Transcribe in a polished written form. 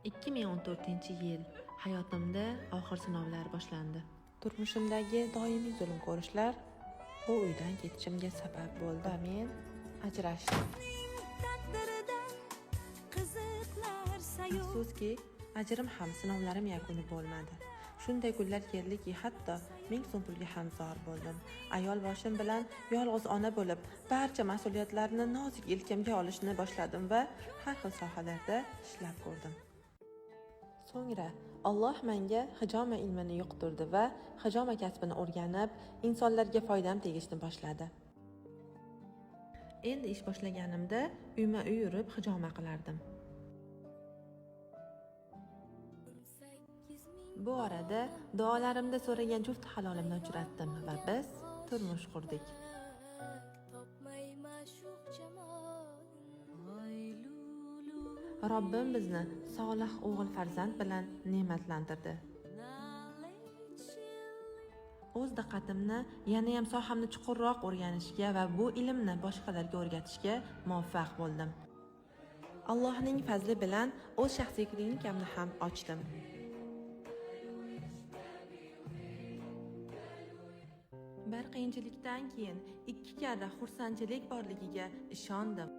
2014-yil hayotimda og'ir sinovlar boshlandi. Turmushimdagi doimiy zulm ko'rishlar bu uydan ketishimga sabab bo'ldi va men ajrashdim. Taqdirida qiziq narsa yo'q. Afsuski, ajrim ham sinovlarim yakuni bo'lmadi. Shunday kunlar keldiki, hatto 1000 so'm pulga ham zor bo'ldim. Ayol boshim bilan yolg'iz ona bo'lib, barcha mas'uliyatlarni nozik yelkamga olishni boshladim va har xil sohalarda ishlab ko'rdim. So'ngra Alloh menga hijoma ilmini yuqtirdi va hijoma kasbini o'rganib, insonlarga foydam tegishni boshladi. Endi ish boshlaganimda uyma-uy yurib hijoma qilardim. Bu orada duolarimda so'ragan juft halolimni uchratdim va biz turmush qurdik. Topmay ma'shuq jamolin. Robbim bizni solih o'g'il farzand bilan ne'matlantirdi. O'z diqqatimni yanayam sohamni chuqurroq o'rganishga va bu ilmni boshqalarga o'rgatishga muvaffaq bo'ldim. Allohning fazli bilan o'z shaxsiy klinikamni ham ochdim. Bir qiyinchilikdan keyin ikki karra xursandchilik borligiga ishondim.